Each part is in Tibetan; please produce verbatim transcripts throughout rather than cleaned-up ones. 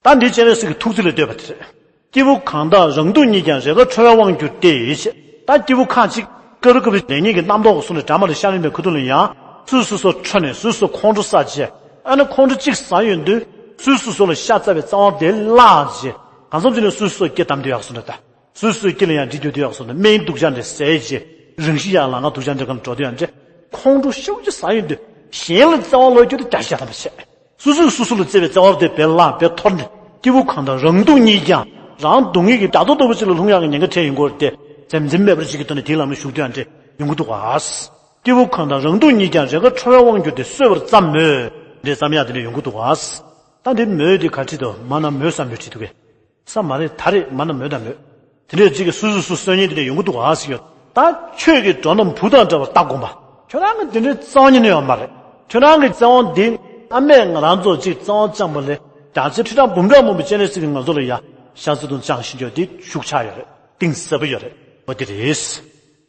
ད་འདི་སྤྱན་རས་གཟིགས་ཀྱི་ཐུགས་རྩིས་ལ་ལྟོས་པ་དེ་རེད། སྐྱེས་བུ་གང་དག་རང་སྡུག་བརྙེས་ཀྱང་། རེས་འགའ་ཁྲོ་བས་དབང་གྱུར་ཏེ། ཞེས། ད་སྐྱེས་བུ་ཁ་ཅིག་ཀ་རུ་ཀ་བའི་ལེགས་ཉེས་ཀྱི་རྣམ་རྟོག་གསུངས་ནས་འདྲ་མ་ལ་ཤར་ཡོང་པའི་ཁ་ཐུག་ལ་ཡང་སོ་སོ་ཁྲོ་ནས་སོ་སོ་ཁོང་ཁྲོ་ཟ་བྱས། ཨ་ནི་ཁོང་ཁྲོ་གཅིག་ཟ་ཡོང་དུས་སོ་སོ་སོ་ལ་ཤ་ཚ་བའི་རྩ་བ་དེ་བརླག་བྱས། གང་འཚམ་ཅིག་ནས་སོ་སོ་སྐྱེ་བསྡམ་དུ་ཡག་སོང་འདྲ་ད། སོ་སོའི་སྐྱེ་ལ་ཡང་འདྲི་རྒྱུ་དེ་ཡག་སོང་འདྲ། སྨན་སྡུག་ཅག་འདྲ་ཟས་བྱས། རང་ཤི་ཡག་ལ་ང་སྡུག་ཅག་འདྲ་གང་འགྲོ་དུ་ཡང་འདྲ། ཁོང་ཁྲོ་ཤུགས་ཀྱིས་ཟ་ཡོང་དུས་གཞན་ལ་རྩ་བ་ལོག་རྒྱུ་དེ་རྒྱ་ཤ་དམ་པ་བྱས། སོ་སོས་སོ་སོ་ལ་བརྩེ་བའི་རྩ་བ་དེ་བེད་ལ་བེད་འཐོར་ནས། སྐྱེས་བུ་གང་དག་རང་སྡུག་བརྙེས་ཀྱང་། རང་སྡུག་བསྔལ་གྱི་རྒྱ་མཚོ་ལྟ་བུ་ཅིག་ལ་ལྷུང་ཡག་གི་ཉེན་ཁ་འཕྲད་ཡོང་གི་ཡོད་རེད་དེ། འཛེམ་འཛེམ་མེད་པར་ཅིག་གི་ཐོག་ནས་དེའི་ལམ་ལ་ཞུགས་དུས་ཡང་འདྲ་ཡོང་གི་འདུག་ག། སྐྱེས་བུ་གང་དག་རང་སྡུག་བརྙེས་ཀྱང་། རེས་འགའ་ཁྲོ་བས་དབང་གྱུར་ཏེ། གསོད་པར་བརྩམས་མོད། འདྲ་བརྩམས་ཡག་དེ་འདྲ་ཡོང་གི་འདུག་ག། ད་འདི་མོད་དེ་ག་ཁྲིད་དོ། མ་ན་མོད་ས་མོད་ཁྲིད་འདུག་གས། ས་མ་རེད། ད་རེད། མ་ན་མོད་ད་མོད། དེ་འདྲས་ཅིག་གིས་སོ་སོ་སོ་གསོད་ཉེན་དེ་འདྲས་ཡོང་གི་འདུག་ག་ཟེར་གྱི་ཡོད། ད་ཁྱོད་ཀྱིས་འགྲོ་རྣམས་བུ་དང་འདྲ་བར་བལྟ་དགོངས་པ། ཁྱོད་རང་གིས་དེ་འདྲས་རྩ་བ་ཉིད་ནས་ཡོད་མ་རེད། ཁྱོད་རང་གི་བཙན་དབང་འདི་ཨ་མས་ང་རང་ཚོ་ཅིག་བཙན་དབང་བཅངས་པ་ལས་རྒྱ་ཆེ་ཁྲི་ཕྲག་འབུམ་ཕྲག་མང་པོ་སྤྱན་རས་གཟིགས་ཀྱིས་ང་ཚོ་ལ་ཡ་ཤ་ཚ་དང་བཅངས་བཞིན་ཡོད་དེ་ཤུགས་ཆག་ཡོད་རེད། གཏིང་ཟབ་པོ་ཡོད་རེད། འོ་དེ་རེད།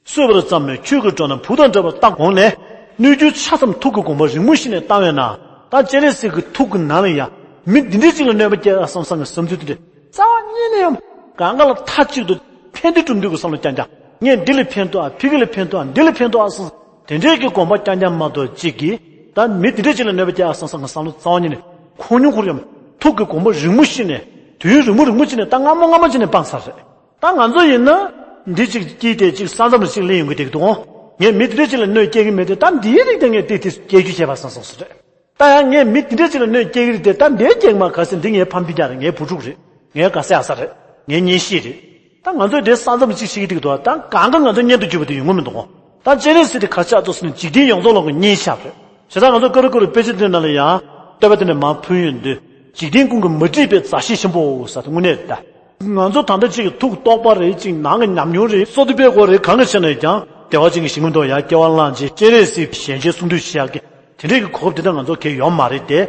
གསོད་པར་བརྩམས་མོད། ཁྱོད་ཀྱིས་འགྲོ་རྣམས་བུ་དང་འདྲ་བར་བལྟ་དགོངས་ནས། གནོད་འགྱུར་ཆ་ཙམ་ཐུགས་ཀྱི་དགོངས་པ་རིང་མོ་ཞིག་ནས་བཏང་བས་ན། ད་སྤྱན་རས་གཟིགས་ཀྱི་ཐུགས་ཀྱི་ནང་ལ་ཡང་མི་འདི་འདྲས་ཅིག་ལ་གནོད་པ་སྐྱེལ་བསམ་བསམ་གྱི་བསམ་ཚུལ་དེ་འདྲས་རྩ་བ་ཉིད་ནས་ཡང་གང་ག་ལ་མཐའ་གཅིག་ཏུ་ཕན་བདེ་སྒྲུབ་འདོད་ཀྱི་བསམ་བློ་རྐྱང་རྐྱང་། ངས་འདི་ལ་ཕན་ཐོགས་ཨ། ཕ་གི་ལ་ཕན་ཐོགས་ཨ། འདི་ལ་ཕན་ཐོགས་ཨ་བསམ། དེ་འདྲས་ཀྱི་དགོངས་པ་རྐྱང་རྐྱང་མ་གཏོགས་གཅིག་གིས་ད་མི་འདི་འདྲས་ཅིག་ལ་གནོད་པ་སྐྱེལ་བསམ་བསམ་གྱི་བསམ་བློ་རྩ་བ་ཉིད་ནས་འཁོར་མྱོང་འཁོར་ཡོང་མེད། ཐུགས་ཀྱི་དགོངས་པ་རིང་མོ་ཞིག་ནས་དུས་ཡུན་རིང་མོ་རིང་མོ་ཅིག་ནས་ད་སྔ་མོ་སྔ་མོ་ཅིག་ནས་སྤངས་ཚར་རེད། ད་ང་ཚོ་ཡིན་ན། འདི་གཅིག་སྐྱིད་དེ་གཅིག་ས་མཚམས་ལ་གཅིག་སླེབས་ཡོང་གི་བསྡད་ཀྱི་འདུག་ཨོ། ངས་མི་དེ་འདྲ་ཅིག་ལ་གནོད་སྐྱེལ་གྱི་མེད་དེ། ད་འདིའི་རིགས་དེ་ངས་དེ་དེ་སྐྱེལ་རྒྱུ་བྱས་པ་བསམ་སོང་ཟེར་རེད། ད་ཡང་ངས་མི་དེ་འདྲ་ཅིག་ལ་གནོད་སྐྱེལ་གྱི་རེད་དེ། ད་འདིའི་སྐྱེལ་མ་ག་ཟེར། འདི་ངའི་ཕ་མ་སྤུན་ཀྱག་རེད། ངའི་བུ་ཕྲུག་རེད། ངའི་དགའ་སའི་ཨ་ས་རེད། ངའི་གཉེན་བཤེས་རེད། ད་ང་ཚོས་དེ་ས་མཚམས་ལ་གཅིག་བྱེད་ཀྱི་འདུག་འདུག་ད་གང་ག་ང་ཚོ་གཉེན་དུ་གྱུར་པ་དེ་ཡོང་གི་མི་འདུག་ཨོ། ད་སྤྱན་རས་གཟིགས་དེ་ག་ཆགས་ཚོ་ཟེར་ན་འཇིག་རྟེན་ཡོངས་རྫོགས་ལ་གི་གཉེན་ཆགས་རེད། བྱས་ཙང་ང་ཚོ་ཀ་རུ་ཀ་རུ་དཔེ་ཆ་འདི་ནང་ལ་ཡང་བསྟོད་པ་དེ་འདྲ་མར་ཕུལ་ཡོང་དུས། འཇིག་རྟེན་ཀུན་གྱིས་མ་དྲིས་པའི་མཛའ་བཤེས་ཆེན་པོ་ཟེར་དེ་དངོས་གནས་རེད་ད། ང་ཚོ་ད་ལྟ་གཅིག་གི་ཐུགས་རྟོགས་པ་རེད། གཅིག་ནང་གི་ཉམས་མྱོང་རེད། གསོལ་འདེབས་པའི་སྐོར་རེད། གང་གི་ཆ་ནས་ཀྱང་བདེ་བ་ཅན་གྱི་ཞིང་ཁམས་དུ་ཡང་སྐྱེ་བ་བླངས་བྱས། སྤྱན་རས་གཟིགས་ཞལ་མཇལ་གསུང་ཐོས་བྱེད་ཡག་གི་དེ་འདྲས་ཀྱི་གོ་སྐབས་དེ་འདྲ་ང་ཚོ་གལ་ཡོད་མ་རེད་དེ།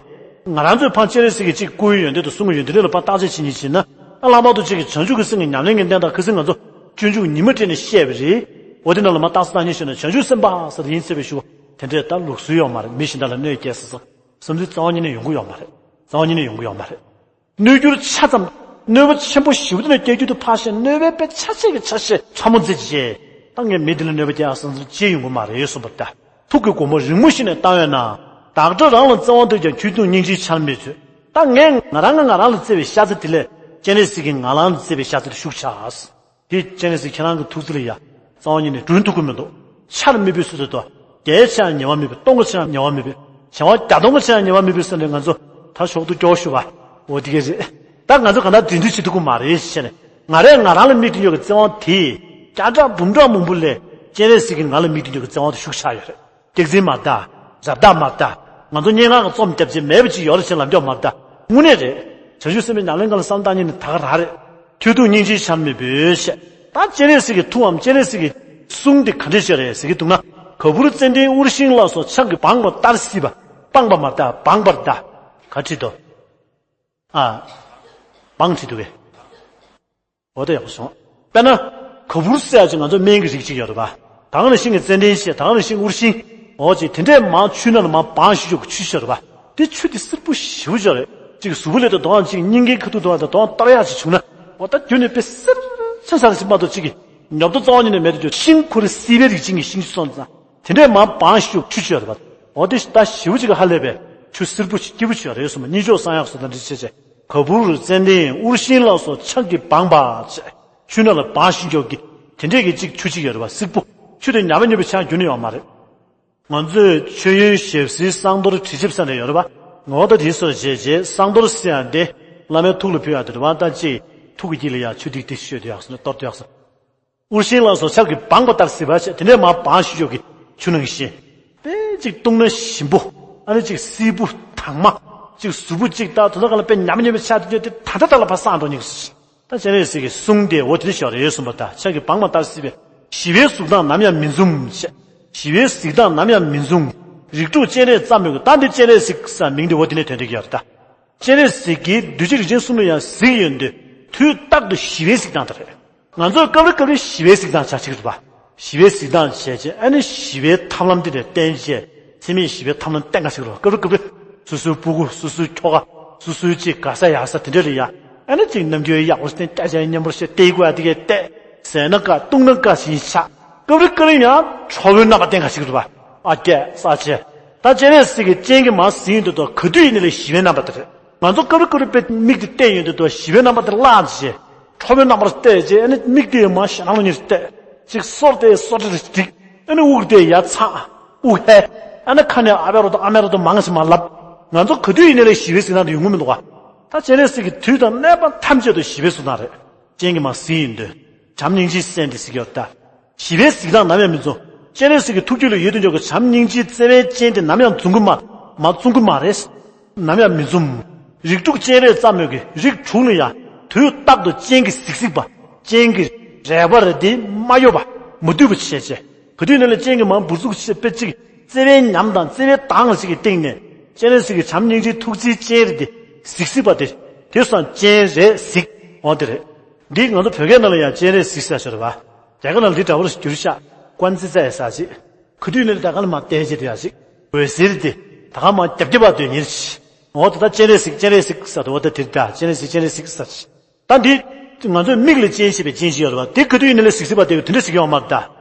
ང་རང་ཚོས་ཕར་སྤྱན་རས་གཟིགས་ཀྱི་གཅིག་སྐུའི་ཡོན་ཏན་དང་གསུང་གི་ཡོན་ཏན་དེ་ལ་ཕར་བརྟག་དཔྱད་བྱེད་མཁན་བྱས་ན། ཨ་ལྷག་པར་དུ་གཅིག་གི་བྱང་ཆུབ་ཀྱི་སེམས་ཀྱི་ཉམས་ལེན་གྱི་གནས་སྟངས། ཁ་སང་ང་ཚོ་སྤྱོད་འཇུག་ཉི་མ་སྤྲད་ནས་བཤད་པ་རེད། འོ་དེ་ནང་ལ་མར་བརྟག་དཔྱད་བཏང་མཁན་བྱས་ན། བྱང་ཆུབ་སེམས་དཔའ་ཟེར་ཡིན་ཟེར་བའི་ཞུ་བ་དེ་འདྲས་ད་ལུགས་སྲོལ་ཡོད་མ་རེད། མི་གཞན་དག་ལ་གནོད་སྐྱེལ་ཟེར་བསམ་བསམ་ཚུལ་རྩ་བ་ཉིད་ནས་ཡོང་གི་ཡོད་མ་རེད། རྩ་བ་ཉིད་ནས་ཡོང་གི་ཡོད་མ་རེད། གནོད་འགྱུར་ཆ་ཙམ། གནོད་པ་ཆེན་པོ་ཞེ་པོ་དེ་ནས་སྐྱེལ་རྒྱུ་དེ་ཕར་བཞག་གནོད་པའི་དཔེ་ཆ་ཤས་ཀྱི་ཆ་ཤས་ཕྲ་མོ་མཛད་ཀྱི་རེད། ད་ངས་མི་དེ་ལ་གནོད་པ་སྐྱེལ་ཡག་བསམ་ཚུལ་ཅི་ཡོང་གི་མ་རེད་གསུངས་པ་ལྟར། ཐུགས་ཀྱི་དགོངས་པ་རིང་མོ་ཞིག་ནས་བཏང་བས་ན། བདག་འདྲ་རང་ལ་བརྩེ་བ་འདོད་ཀྱང་། ཁྱོད་སྡུག་སྙིང་རྗེའི་ཆར་མི་བཟོད། ད་ངས་ང་རང་གིས་ང་རང་ལ་བརྩེ་བའི་ཤ་ཚ་དེ་ལས་སྤྱན་རས་གཟིགས་ཀྱིས་ང་རང་ལ་བརྩེ་བའི་ཤ་ཚ་དེ་ཤུགས་ཆག། དེ་སྤྱན་རས་གཟིགས་ཁྱེད་རང་གི་ཐུགས་རྩིས་ལ་ཡ་རྩ་བ་ཉིད་ནས་སྒྲུང་ཐུབ་ཀྱི་མི་འདུག་ཆར་མི་བུད་སུ་དེ་དོ། བརྒྱའི་ཆ་ཡང་ཉེ་བ་མི་བུད། སྟོང་གི་ཆ་ཡང་ཉེ་བ་མི་བུད། བྱེ་བ་བརྒྱ་སྟོང་གི་ཆ་ཡང་ཉེ་བ་མི་བུད་ཟེར་ནས་ང་ཚོ་ད་ཞོག་ཏུ་སྐྱོ་ཤུ་བ། འོ་དེ་ག་རེད། ད་ང་ཚོ་གང་ལྟར་འབྲེལ་འདྲིས་བྱེད་ཐུབ་ཀྱི་མ་རེད་ཟེར་ནས། ང་རས་ང་རང་ལ་དམིགས་ཏེ་ཡོད་ཀྱི་བརྩེ་བ་དེ་བརྒྱ་ཕྲག་འབུམ་ཕྲག་མང་པོ་ལས་སྤྱན་རས་གཟིགས་ཀྱིས་ང་ལ་དམིགས་ཏེ་ཡོད་ཀྱི་བརྩེ་བ་དེ་ཤུགས་ཆག་ཡོད་རེད། སྐྱག་རྫུན་མ་ལྟ། རབ་བཏགས་མ་ལྟ། ང་ཚོ་སྙན་ངག་གི་རྩོམ་རྒྱབ་བྱས་མེད་པ་ཅིག་ཡོད་རེད་ཟེར་ལབ་རྒྱུ་མ་ལྟ། དངོས་གནས་རེད། བྱང་ཆུབ་སེམས་དཔའི་ཉམས་ལེན་སྒང་ལ་བསམ་བློ་བཏང་མཁན་ནི་ད་ག་རང་རེད། ཁྱོད་སྡུག་སྙིང་རྗེའི་ཆར་མི་བུད་ཟེར། ད་སྤྱན་རས་གཟིགས་ཀྱི་ཐུགས་འམ་སྤྱན་རས་གཟིགས་ཀྱི་གསུང་དེ་ག་འདྲས་ཤིག་རེད་ཟེར་གྱི་འདུག་ན། ག་བུར་ཙནྡན་དབུར་ཤིང་ལ་སོགས་ཕྱག་གིས་སྦངས་པ་ལྟར་སྲིད་པ། སྦངས་པ་མ་ལྟ། སྦངས་པར་གདའ། ག་ཁྲིད་དོ། ཨ། སྦངས་ཁྲིད་འདུག་གས། འོ་དེ་ཡག་པོ་སོང་། དཔེར་ན། ག་བུར་ཟེར་ཡག་ཅིག་ང་ཚོ་སྨན་གྱི་རིགས་ཅིག་ཡོད་རེད་པ། ད་ག་ནང་བཞིན་གྱི་ཙནྡན་བྱས། ད་ག་ནང་བཞིན་དབུར་ཤིང་། འོ་ཅིག་དེ་འདྲས་མར་ཆུ་ནང་ལ་མར་སྦངས་ཞུ་ཞོག་གི་ཆུ་ཞིག་ཡོད་རེད་པ། དེ་ཆུ་དེ་བསིལ་པོ་ཞེ་པོ་ཅིག་རེད། ཅིག་གཟུགས་པོ་ལ་དེ་དོང་ཅིག་སྙིང་གའི་ཁ་ཐུག་དོང་དེ་དོང་གཏོར་ཡག་ཅིག་བྱུང་ན། འོ་ད་རྒྱུན་ནས་དཔེ་བསིལ་ཆ་ཆ་ཞིག་མ་གཏོགས་ཅིག་གི་ཉོབ་ཏོ་རྩ་བ་ཉིད་ནས་མེད་དུ་གྱུར། ཤིང་ཁོ་རང་བསིལ་བའི་རིགས་ཅན་གྱི་ཤིང་ཅིག་སོང་ཙང་། དེ་འདྲས་མར་སྦངས་ཞུ་ཞོག་གི་ཆུ་ཅིག་ཡོད་རེད་པ། འོ་དེ་ད་ཞེ་པོ་ཅིག་གི་ཧ་ལས་པའི་ཆུ་བསིལ་པོ་ཅིག་སྐྱིད་པོ་ཅིག་ཡོད་རེད་གསུངས་པ། གཉིད་ཅོག་སངས་ཡག་བཟོ་ལྟ་འདི་བྱས་བྱས། ག་བུར་ཙནྡན་དབུར་ཤིང་ལ་སོགས་ཕྱག་གིས་སྦངས་པ་བྱས། ཆུ་ནང་ལ་སྦངས་ཞུ་ཞོག་གི་དེ་འདྲས་ཀྱི་ཅིག་ཆུ་ཅིག་ཡོད་རེད་པ། བསིལ་པོ། ཆུ་དེ་ཉམས་པ་ཉམས་པའི་ཆ་རྒྱུན་ནས་ཡོད་མ་རེད། ང་ཚོས་མཆོད་ཡོན་ཞབས་བསིལ་བསང་གཏོར་དྲི་ཆབ་ཟེར་ནས་ཡོད་རེད་པ། ངོ་བོ་ད་དེའི་སོར་བྱས་བྱས། བསང་གཏོར་ཟེར་ཡག་དེ་བླ་མའི་ཐུགས་ལ་ཕུལ་ཡག་དེ་རེད་པ། ད་ཅིག་ཐུགས་ཀྱི་དཀྱིལ་ལ་ཡ་ཆུ་ཐིགས་ཐིགས་ཤོད་དེ་ཡག་སོང་ན་གཏོར་དེ་ཡག་སོང་། དབུར་ཤིང་ལ་སོགས་ཕྱག་གིས་སྦངས་པ་ལྟར་སྲིད་པ་བྱས། དེ་ནས་མར་སྦངས་ཞུ་ཞོག་གི་ཆུ་ནང་བཞིན། དཔེ་ཅིག་བཏུང་ན་ཞིམ་པོ། ཨ་ནི་ཅིག་བསིལ་པོ་དྭངས་མ། ཅིག་གཟུགས་པོ་ཅིག་ད་དོ་ད་ག་ལ་དཔེ་ཉམས་ཉམས་པའི་ཆ་དེ་དེ་ད་ལྟ་ད་ལ་ཕར་སངས་འགྲོ་སྙིང་ཞིག་ད་སྤྱན་རས་གཟིགས་ཀྱི་གསུང་དེ་འོ་དེ་འདྲ་ཞིག་རེད་གསུངས་པ་ལྟར། ཕྱག་གིས་སྦངས་པ་ལྟར་སྲིད་པས། ཞི་བའི་གཟུགས་དང་ནམ་ཡང་མི་མཚུངས་ཞེས། ཞི་བའི་གཟིགས་སྟངས་ནམ་ཡང་མི་མཚུངས། རིགས་དྲུག་སྤྱན་རས་རྩ་མོ་གི་ད་འདི་སྤྱན་རས་གཟིགས་ས་མིང་དེ་འོ་དེ་ནས་ཐོན་བསྡད་ཀྱི་ཡོད་རེད་ད། སྤྱན་རས་གཟིགས་ཀྱིས་གདུལ་བྱ་རིགས་ཅན་གསུམ་ལ་ཡང་གཟིགས་ཡོང་དུས་དུས་རྟག་ཏུ་ཞི་བའི་གཟིགས་སྟངས་དེ་རེད། ང་ཚོས་སྐབས་རེ་སྐབས་རེ་ཞི་བའི་གཟིགས་སྟངས་བྱ་ཆེད་རེད་པ། ཞི་བའི་གཟིགས་སྟངས་བྱས་རྗེས་ཨ་ནི་ཞི་བའི་ཐབས་ལམ་དེ་འདྲ་བསྟེན་རྗེས་འཚེ་མེད་ཞི་བའི་ཐབས་ལམ་བསྟེན་ག་ཞིག་རེད་པ། སྐབས་རེ་སྐབས་རེ་སོ་སོའི་སྤུ་གུ་སོ་སོའི་ཁྱོ་ག་ སོ་སོའི་ཅིག་དགའ་ས་ཡག་ས་དེ་འདྲ་ལ་ཡ། ཨ་ནི་ཅིག་ནམ་རྒྱུན་ཡག་པོ་བསྟན། སྐད་ཆ་སྙན་པོ་བཤད། བལྟས་དགོས་ཡ་དེ་གས་བལྟས། ཟས་ན་དགའ། བཏུང་ན་དགའ་བྱས་ཆགས། སྐབས་རེ་སྐབས་རེ་ཡང་ཁྲོ་བོའི་རྣམ་པ་བསྟན་ག་ཞིག་རེད་པ། ཨ་ཀྱེ་ས་ཆེ། ད་སྤྱན་རས་གཟིགས་ཀྱིས་སྤྱན་གྱིས་མར་གཟིགས་ཡོང་དུས་དུ་ག་དུས་ཡིན་ནའི་ལས་ཞི་བའི་རྣམ་པ་དེ་རེད། ང་ཚོ་སྐབས་རེ་སྐབས་རེ་དཔེ་མིག་དེ་བལྟས་ཡོང་དུས་དུ་ཞི་བའི་རྣམ་པ་དེ་བརླག་བྱས། ཁྲོ་བོའི་རྣམ་པར་བལྟས་བྱས། ཨ་ནི་མིག་དེ་མར་ཞེད་སྣང་ལ་ཉེར་བལྟས། ཅིག་སོར་དེ་སོར་དེ་རེ་སྒྲིག། ཨ་ནི་དབུགས་དེ་ཡར་འཚང་། དབུགས་ཧལ། ཨ་ནི་ཁ་ནས་ཨ་བེ་རོ་དང་ཨ་མེ་རོ་དང་མང་ཞིག་མར་ལབ། ང་ཚོ་ག་དུས་ཡིན་ནའི་ལས་ཞི་བའི་གཟིགས་སྣང་དེ་ཡོང་གི་མི་འདུག་ག་ད་སྤྱན་རས་གཟིགས་ཀྱིས་དུས་དང་གནས་པ་ཐམས་ཅད་དུ་ཞི་བའི་གཟིགས་སྣང་རེད། སྤྱན་གྱིས་མར་གཟིགས་ཡོང་དུས། བྱམས་སྙིང་རྗེའི་སེམས་དེ་གཟིགས་ཡོད་ད། ཞི་བའི་གཟིགས་སྟངས་ནམ་ཡང་མི་འཛོམས། སྤྱན་རས་གཟིགས་ཀྱི་ཐུགས་རྒྱུད་ལ་ཡོད་དུ་འཇོག་གི་བྱམས་སྙིང་རྗེའི་བརྩེ་བའི་སྤྱན་དེ་ནམ་ཡང་འཛོམས་ཀྱི་མ། མ་འཛོམས་ཀྱི་མ་རེད། ནམ་ཡང་མི་འཛོམས། རིགས་དྲུག་སྤྱན་རས་རྩ་མོ་གི་རིགས་དྲུག་ལ་ཡང་དུས་རྟག་ཏུ་སྤྱན་གྱིས་གཟིགས་གཟིགས་པ། སྤྱན་གྱི་རལ་པ་རེ་དེ་མ་གཡོ་བ། མ་བཏུབ་པ་བྱས་བྱས། ག་དུས་ནས་ལ་སྤྱན་གྱིས་མར་འབུར་ཚུགས་བྱས་པའི་ཅིག་བརྩེ་བའི་ཉམས་དང་བརྩེ་བའི་མདངས་ཤིག་གི་སྟེང་ནས། སྤྱན་རས་གཟིགས་ཀྱི་བྱམས་སྙིང་རྗེའི་ཐུགས་རྗེའི་སྤྱན་རེ་དེ་གཟིགས་གཟིགས་པ་དེ། དེ་སང་སྤྱན་རས་གཟིགས་འོ་དེ་རེད། འདི་ང་ཚོ་བོད་སྐད་ནང་ལ་ཡང་སྤྱན་རས་གཟིགས་ཟེར་ཞོར་བ། རྒྱ་སྐད་ནང་ལ་འདི་འདྲ་བོར་བསྒྱུར་ཤག་ཀོན་ཙི་ཙེ་ཟེར་ཅིག་ག་དུས་ནས་ད་ག་ལ་མ་བལྟས་བྱེད་དུ་ཡ་ཞིག་འོད་ཟེར་དེ་ད་ག་མ་རྒྱབ་རྒྱབ་པ་དོན་ཉེར་ཞིག་འོ་ད་ལྟ་སྤྱན་རས་གཟིགས་སྤྱན་རས་གཟིགས་ཟེར་དུ་འོ་ད་དེ་ལྟ་སྤྱན་རས་གཟིགས་སྤྱན་རས་གཟིགས་ཟེར་ཞིག་ད་འདི་ང་ཚོའི་མིག་ལ་སྤྱན་ཞེས་པའི་སྤྱན་ཞིག་ཡོད་རེད་བ། དེ་ག་དུས་ཡིན་ནའི་ལས་གཟིགས་གཟིགས་པ་དེ་དེ་འདྲ་ཞིག་ཡོང་མ་རེད་ད།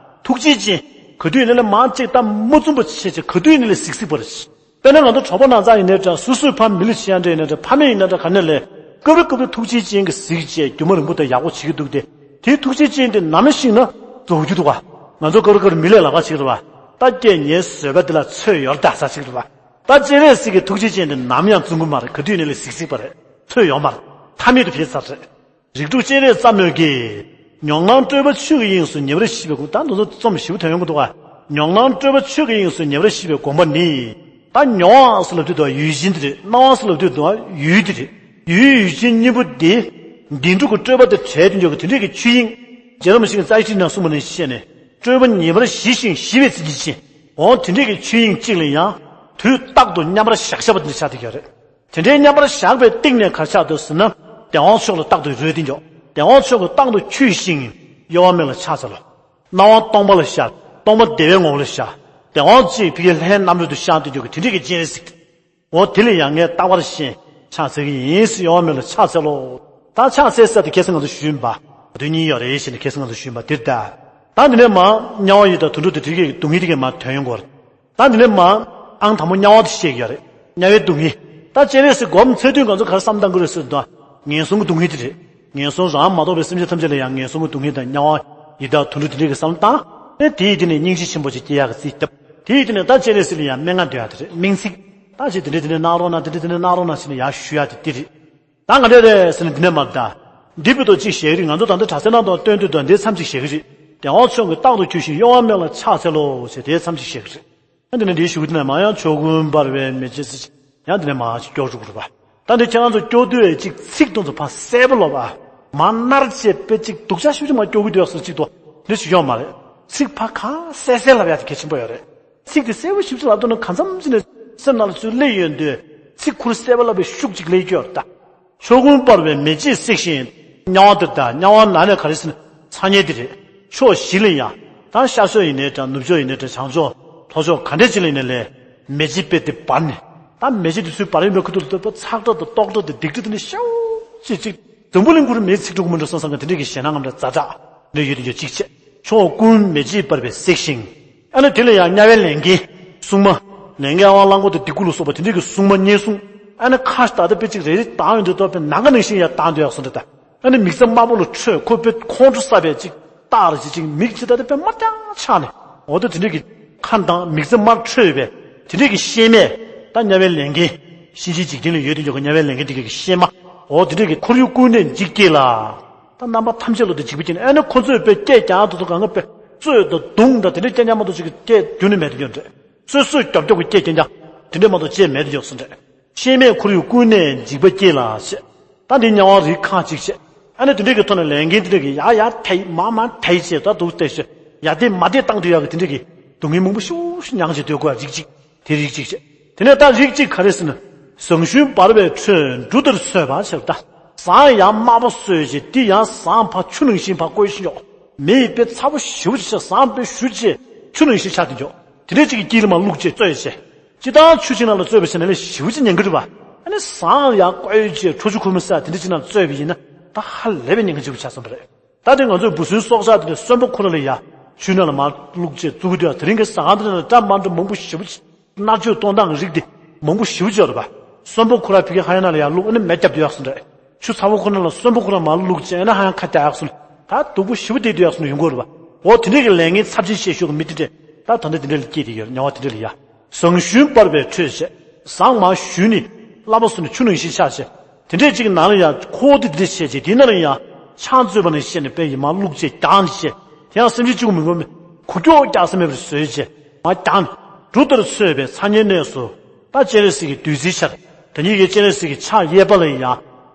ཐུགས་རྗེའི་སྤྱན། ག་དུས་ཡིན་ནའི་ལས་མང་གཅིག་ད་མ་བཙུམ་པ་བྱེད་བྱེད་ག་དུས་ཡིན་ནའི་ལས་གཟིགས་གཟིགས་པ་རེད། དཔེར་ན་ང་ཚོ་གྲོགས་པོ་ནང་ཚང་ཡིན་ནའི་འདྲ། སོ་སོའི་ཕ་མི་ལ་ཆེ་ཡང་འདྲ་ཡིན་ནའི་འདྲ། ཕ་མེས་ཡིན་ནའི་འདྲ། ག་ནས་ལས་སྐབས་རེ་སྐབས་རེ་ཐུགས་རྗེའི་སྤྱན་གྱིས་གཟིགས་བྱས་རྒྱུ་མ་རིང་པོ་དང་ཡག་པོ་བྱེད་ཀྱི་འདུག་སྟེ། དེའི་ཐུགས་རྗེའི་སྤྱན་དེ་ནམ་ཞིག་ན་རྫོགས་རྒྱུ་འདུག་ག་ང་ཚོ་སྐབས་རེ་སྐབས་རེ་མི་ལས་ལབ་པ་བྱེད་ཀྱི་རེད་བ། ད་ཀྱེ་ངའི་བཟོད་པ་འདི་ལ་ཚོད་ཡོད་ད་ཟེར་བྱེད་ཀྱི་རེད་བ། ད་སྤྱན་རས་གཟིགས་ཀྱི་ཐུགས་རྗེའི་སྤྱན་དེ་ནམ་ཡང་བཙུམ་གྱི་མ་རེད། ག་དུས་ནས་ལས་གཟིགས་གཟིགས་པ་རེད། ཚོད་ཡོད་མ་རེད། མཐའ་མེད་དུ་བྱེད་ཚར་རེད། རིགས་དྲུག་སྤྱན་རས་རྩ་མོ་གིས། མྱོང་སྣང་སྤྲོས་པ་ཆོས་ཀྱི་དབྱིངས་སུ་ཉེ་བར་ཞི་བའི་དགོངས། ད་འདི་ཚོ་རྩོམ་ཞིབ་ཐོན་ཡོང་གི་འདུག་ག་མྱོང་སྣང་སྤྲོས་པ་ཆོས་ཀྱི་དབྱིངས་སུ་ཉེ་བར་ཞི་བའི་དགོངས་པ་ནི། ད་མྱོང་བ་ཟེར་ལབ་དུས་དུ་ཡུལ་ཅན་དེ་རེད། སྣང་བ་ཟེར་ལབ་དུས་དུ་ཡུལ་དེ་རེད། ཡུལ་ཡུལ་ཅན་གཉིས་པོ་དེ། འདི་འགྲོ་གི་སྤྲོས་པ་དེ་བྲལ་དུ་འཇོག་གི་དེ་འདྲས་ཀྱི་ཆོས་དབྱིངས། རྗེ་རིན་པོ་ཆེ་གིས་རྩ་ཤེ་ཁྲིད་ནང་གསུངས་པ་ནང་བཞིན་བྱས་ནས། སྤྲོས་པ་ཉེ་བར་ཞི་ཞིང་ཞི་བའི་མཚན་ཉིད་ཅན། འོ་དེ་འདྲས་ཀྱི་ཆོས་དབྱིངས་གཅིག་ལ་ཡང་། དུས་རྟག་ཏུ་མཉམ་པར་བཞག་བཞག་པ་དེ་འདྲ་ཆགས་བསྡད་ཀྱི་ཡོད་རེད། དེ་འདྲའི་མཉམ་པར་བཞག་པའི་སྟེང་ནས་ག་རེ་ཆགས་འདུག་ཟེར་ན། བདེ་བ་མཆོག་ལ་རྟག་ཏུ་རོལ་ཏེ་འཇོག་བདེ་བ་མཆོག་གི་རྟག་ཏུ་འཁྱུད་ཅིང་གཡོ་བ་མེད་ལ་ཕྱག་འཚལ་ལོ། སྣང་བ་སྟོང་པ་ལ་ཤར། སྟོང་པ་བདེ་བའི་ངང་ལ་ཤར། བདེ་བ་ཅན་ཕ་གིའི་ལྷའི་རྣམ་རོལ་དུ་ཤར་ཏེ་འཇོག་གི་དེ་འདྲས་ཀྱི་སྤྱན་རས་གཟིགས། འོ་དེ་ལ་ཡང་ངས་རྟག་པར་ཞེན་ཕྱག་འཚལ་གྱི་ཡིན་ཟེར། གཡོ་བ་མེད་ལ་ཕྱག་འཚལ་ལོ། ད་ཕྱག་འཚལ་ས་དེ་ཁ་སང་ང་ཚོ་ཞུས་པ། དོན་གཉིས་ཡོད་རེད་ཟེར་ནས་ཁ་སང་ང་ཚོ་ཞུས་པ་དེ་རེད་ད། ད་འདི་ནས་མར་དམྱལ་བ་ཡི་དྭགས་དུད་འགྲོ་དེ་འདྲས་ཀྱི་སྡུག་བསྔལ་དེ་གས་མར་ཐོན་ཡོང་གི་ཡོད་རེད། ད་འདི་ནས་མར་ཨང་དང་པོ་དམྱལ་བ་དེ་བཤད་ཀྱི་ཡོད་རེད། དམྱལ་བའི་སྡུག་བསྔལ། ད་སྤྱན་རས་གཟིགས་སྒོམ་ཚར་དུས་ང་ཚོ་ག་རེ་བསམ་བཏང་གི་རེད་ཟེར་དུས། ངན་སོང་གི་སྡུག་བསྔལ་དེ་རེད། ངན་སོང་རང་མ་གཏོགས་པའི་སེམས་ཅན་ཐམས་ཅད་ལ་ཡང་ངན་སོང་གི་སྡུག་བསྔལ་དང་། དམྱལ་བ་ཡི་དྭགས་དུད་འགྲོ་དེ་འདྲས་ཀྱི་བསམ་བློ་བཏང་། ཨེ་དེ་ཡི་དེ་ནས་སྙིང་རྗེ་ཆེན་པོ་ཅིག་སྐྱེ་ཡག་གི་རྩིས་བཏབ། དེ་ཡི་དེ་ནས་ད་སྤྱན་རས་གཟིགས་ལ་ཡང་སྨྲེ་སྔགས་འདོན་ཡག་དེ་རེད། སྨོན་ཚིག་ད་ཅིག་དེ་འདྲས་དེ་འདྲས་གནང་རོགས་གནང་། དེ་འདྲས་དེ་འདྲས་གནང་རོགས་གནང་ཟེར་ནས་ཡར་ཞུ་ཡག་དེ་དེ་རེད། ད་ག་འདྲས་རེད་ཟེར་ན་འདི་ནས་མར་ད། འདི་བོད་དུ་གཅིག་བཤད་ཀྱི་རེད། ང་ཚོ་ད་ལྟ་དྲག་རྩལ་སྣང་སྟོང་སྟོན་དུས་དང་འདིའི་མཚམས་གཅིག་བཤད་ཀྱི་རེད། བདེ་བ་མཆོག་གི་རྟག་ཏུ་འཁྱུད་ཅིང་གཡོ་བ་མེད་ལ་ཕྱག་འཚལ་ལོ་ཞེས་དེའི་མཚམས་གཅིག་བཤད་ཀྱི་རེད། ཨ་འདི་ནས་འདིའི་གཞུག་འདི་ནས་མར་ཡང་ཕྱོགས་ཀུན་འབར་བའི་མེ་ལྕེ་ཟེར། ཡང་འདི་ནས་མར་སྐྱོར་འགྲོ་གི་རེད་པ། ད་འདི་ཁྱེད་རང་ཚོ་སྐྱོར་དུས་ཅིག་ཚིག་དེ་ཚོ་ཕར་གསལ་པོ་ལབ་ཨ། མར་ནར་བྱས་པའི་ཅིག་སྡུག་ཅག་ཞིབ་ཅིག་མར་སྐྱོར་གི་འདུག་ཟེར་ཅིག་ཏུ་འདི་ཞིག་ཡོད་མ་རེད། ཚིག་ཕར་གང་གསལ་གསལ་ལབ་ཡག་དེ་གལ་ཆེན་པོ་ཡོད་རེད། ཚིག་དེ་གསལ་པོ་ཞིབ་ཅིག་ལབ་ཐུབ་ན་གང་འཚམ་ཅིག་ནས་སེམས་ནང་ལ་ཚུར་སླེབས་ཡོང་དུས། ཚིག་ཁུར་གསལ་པོ་ལབ་པའི་ཤུགས་ཅིག་སླེབས་ཀྱི་ཡོད་རེད་ད། ཕྱོགས་ཀུན་འབར་བའི་མེ་ལྕེས་བསྲེགས་ཤིང་། དམྱལ་བ་འདིར་ད། དམྱལ་བ་ནང་ནས་ག་རེ་ཟེར་ན་ཚ་དམྱལ་འདི་རེད། ཕྱོགས་བཞི་ལ་ཡང་། ད་ཤར་ཕྱོགས་ཡིན་ནའི་འདྲ། ནུབ་ཕྱོགས་ཡིན་ནའི་འདྲ། བྱང་ཕྱོགས། ལྷོ་ཕྱོགས། ག་འདྲས་ཅིག་ལ་ཡིན་ནའི་ལས། མེ་ལྕེ་དཔེ་དེ་འབར་ནས། ད་མེ་ལྕེ་དེ་ཚུར་འབར་ཡོང་བའི་ཁུ་ཐུག་ལ་ལྟོས་པ་ཚག་སྒྲ་དང་ཏོག་སྒྲ་དང་སྡིག་སྒྲ་དེ་ནི་ཤའུ་ཅིག་ཅིག་འཛམ་བུ་གླིང་ཁུར་མེ་ཚིག་འགྲོ་གི་མི་འགྲོ་བསམ་བསམ་གི་དེ་འདྲས་ཀྱི་ཞེད་སྣང་ངམ་འདྲ་ཛ་དྲག་འདྲ་ཡོད་དེ་ཡོད་གཅིག་བྱས། ཕྱོགས་ཀུན་མེ་ལྕེས་འབར་བས་བསྲེགས་ཤིང་། ཨ་ནི་དེ་ལ་ཡང་དམྱལ་བའི་ལས་མགོན། སྲུང་མ། ལས་མགོན་ཨ་ཝང་གླང་པོ་དང་སྡིག་གུ་ལ་སོགས་པ་དེ་འདྲས་ཀྱི་སྲུང་མ་བསྙེན་སྲུང་། ཨ་ནི་ཁ་ད་ལྟ་དཔེ་ཅིག་རེ་རེ་བཏང་ཡོང་དུས་ཏོ་དཔེ་ནམ་མཁའ་ནང་བཞིན་ཡར་བཏང་སྡོད་ཡག་སོང་འདྲ་ད། ཨ་ནི་མིག་རྩ་དམར་པོ་ལ་འཕྲོད། ཁོ་དཔེ་ཁོང་ཁྲོ་ཟ་བའི་ཅིག་སྟག་རེ་ཅིག་ཅིག་མིག་ཅིག་ད་ལྟ་དཔེ་དམར་རྐྱང་ཆགས་ནས། འོ་ད་དེ་འདྲས་ཀྱི་ཁ་མདངས་མིག་རྩ་དམར་འཕྲོད་པའི་དེ་འདྲས་ཀྱི་གཤེད་མས། ད་དམྱལ་བའི་ལས་མགོན། གཤིན་རྗེའི་འཇིག་རྟེན་ལ་ཡོད་དེ་འཇོག་གི་དམྱལ་བའི་ལས་མགོན་དེ་གའི་གཤེད་མ། འོ་དེ་འདྲས་ཀྱི་ཁོར་ཡུག་ཀུན་ནས་འཇིགས་བསྐྱེད་ལ། ད་རྣམ་པ་ཐམས་ཅད་ལ་དེ་འཇིགས་པ་སྐྱེས་ནས། ཨ་ནི་ཁོ་ཚོས་དཔེ་སྐད་རྐྱང་དུ་དུ་གང་ག་དཔེ་རྩོད་དང་རྡུང་དང་དེ་འདྲས་རྐྱང་རྐྱང་མ་གཏོགས་ཅིག་གི་སྐད་རྒྱུན་ནས་མེད་དུ་འགྱུར་འདྲ། སོད་སོད་རྒྱོབ་རྒྱོབ་ཀྱི་སྐད་རྐྱང་རྐྱང་དེ་འདྲས་མ་གཏོགས་ཅིག་མེད་དུ་འགྱུར་སོང་འདྲ། གཤེད་མས་ཁོར་ཡུག་ཀུན་ནས་འཇིགས་པ་སྐྱེས་ལ་ཞེས། ད་འདི་དམྱལ་བ་རིགས་ཁག་ཅིག་བྱས། ཨ་ནི་དེ་འདྲས་ཀྱི་ཐོག་ནས་ལས་མགོན་དེ་འདྲས་ཀྱི་ཡར་ཡར་ཐལ་མར་མར་ཐལ་བྱས། ད་འདུག་སྟེ་ཞེས་ཡར་ཐལ་མར་ཐལ་བཏང་དུས་ཡག་གི་དེ་འདྲས་ཀྱི་སྡུག་བསྔལ་མང་པོ་ཤུགས་ཤུགས་མྱངས་བྱས་སྡོད་དགོས་ཡག་རིགས་གཅིག་དེ་རིགས་གཅིག་བྱས། དེ་ནས་ད་རིགས་གཅིག་ག་རེ་ཟེར་ན། ཟངས་ཞུན་འབར་བའི་ཁྲོད་འབྲུ་ལྟར་སོས་པ་ཞེས་ད། ཟངས་ཡང་དམར་པོ་སོས་བྱས་དེ་ཡང་ཟངས་ཕར་ཆུ་ནང་བཞིན་ཕར་བསྐོལ་བཞིན་འཇོག་མེ་ཡིས་དཔེ་ཚ་པོ་ཞེ་པོ་ཅིག་བྱས། ཟངས་དཔེ་ཞུ་བྱས་ཆུ་ནང་བཞིན་ཆགས་ཏེ་འཇོག་དེ་འདྲས་ཅིག་གི་དཀྱིལ་ལ་མར་བླུགས་བྱས་བཙོས་བྱས། སྤྱིར་བཏང་ཆུ་ཅིག་ནང་ལ་བཙོས་པ་བྱས་ན་ལས་ཞེ་པོ་ཅིག་ཉེན་གྱི་རེད་པ། ཨ་ནི་ཟངས་ཡར་བཀོལ་བྱས་ཁྲོ་ཆུ་ཁོལ་མ་ཟེར་དེ་འདྲ་ཅིག་ནང་བཙོས་པ་ཡིན་ན་ད་ཧ་ལས་པའི་ཉེན་ཁ་ཆེན་པོ་ཆགས་སོང་བ་རེད། ད་དེ་ང་ཚོའི་འབུ་སྲིན་སྲོག་ཆགས་དེ་འདྲ་གསོན་པོ་ཁོ་རང་ལ་ཡ་ཆུའི་ནང་ལ་མར་བླུགས་བྱས་བཙུགས་ཀྱི་འདུག་ཡ། དེ་རིང་གི་ཟངས་དེ་འདྲ་ལ་འདྲ་མ་འདྲ་མང་པོ་ཞེ་པོ་ཅིག་མནར་གཅོད་གཏོང་སྟངས་ཀྱི་རིགས་དེ་མང་པོ་ཞེ་པོ་ཅིག་ཡོད་རེད་པ། གསོན་པོ་ཁོ་རང་ཕ་གི་ཧ་ཡང་ནང་ལ་ཡར་བླུགས། ཨ་ནི་མེ་བརྒྱབ་བསྡད་ཡག་སོང་རེད། ཆུ་ཚ་བོ་ཁོ་ན་ལ་གསོན་པོ་ཁོ་རང་མར་བླུགས་བྱས་ཨ་ནི་ཧ་ཡང་ཁ་གཏད་ཡག་སོང་། ད་སྡུག་པོ་ཞེ་པོ་བསྡད་བསྡད་ཡག་སོང་ཡོང་གི་རེད་པ། འོ་དེ་འདྲས་ཀྱི་ལས་ངན་ཚབས་ཆེན་བཤད་ཤོག་གི་མི་དེ་འདྲས་ད་ད་ལྟ་དེ་འདྲས་ལ་སྐྱེས་བསྡད་ཡོད་རེད། དམྱལ་བ་དེ་འདྲས་ལ་ཡ། ཟངས་ཞུན་སྤར་བའི་ཁྲོད་བྱས། ཟངས་མར་ཞུན་ནི་སླ་པོ་བཟོས་ནས་ཆུ་ནང་བཞིན་ཆགས་བྱས། དེ་འདྲས་ཅིག་ནང་ལ་ཡང་ཁོག་དེ་འདི་འདྲས་བྱས་བྱས་དེའི་ནང་ལ་ཡང་ཆང་བཙོས་པ་ནང་བཞིན་བྱས་ནས་དཔེ་ཡི་མར་བླུགས་བྱས་རྒྱགས་ནས་བྱས། དེ་ཡང་སེམས་ཅན་གཅིག་པུ་མི་དགོས་མི་ཁུ་ཀྱོག་རྒྱག་ས་མེད་པར་བཟོས་བྱས་མར་རྒྱགས་ནས་འབྲུ་ལྟར་འཚོས་པའི་ཚ་དམྱལ་གནས་སུ། ད་སྤྱན་རས་གཟིགས་ཀྱི་བདུད་རྩིའི་ཆར། ད་ཉིད་ཀྱི་སྤྱན་རས་གཟིགས་ཀྱི་ཕྱག་གཡས་པ་ལ་ཡང་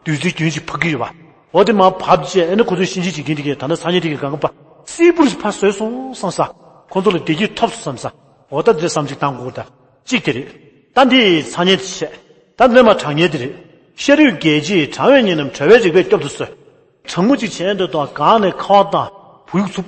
བདུད་རྩི་རྒྱུན་གཅིག་ཕབ་ཀྱི་ཡོད་པ། འོ་དེ་མར་ཕབ་བྱས་ཨ་ནི་ཁོ་ཚོའི་གཤིན་རྗེ་གཅིག་རྒན་དེ་གས་ད་ནི་ཚ་དམྱལ་དེ་གས་གང་ག་པ་སིལ་བུར་ཕར་བཟོས་སོང་བསམ་ས། ཁོ་ཚོ་ལ་བདེ་སྐྱིད་ཐོབ་སོང་བསམ་ས། འོ་ད་འདི་བསམ་གཅིག་བཏང་དགོས་ད། གཅིག་དེ་རེད། ད་འདི་ཚ་དམྱལ་དེ་བྱས། ད་འདི་ནས་མར་གྲང་དམྱལ་དེ་རེད། ཤ་རུས་རྒྱས་བྱེད་གྲང་བའི་གཉེན་རྣམས་བྲལ་བའི་རིག་པས་སྐྱོབ་ཏུ་གསོལ། གྲང་མོ་གཅིག་བྱས་འདུག་དང་གང་ནས་ཁ་བ་དང་བུ་ཡུག་འཚུབ།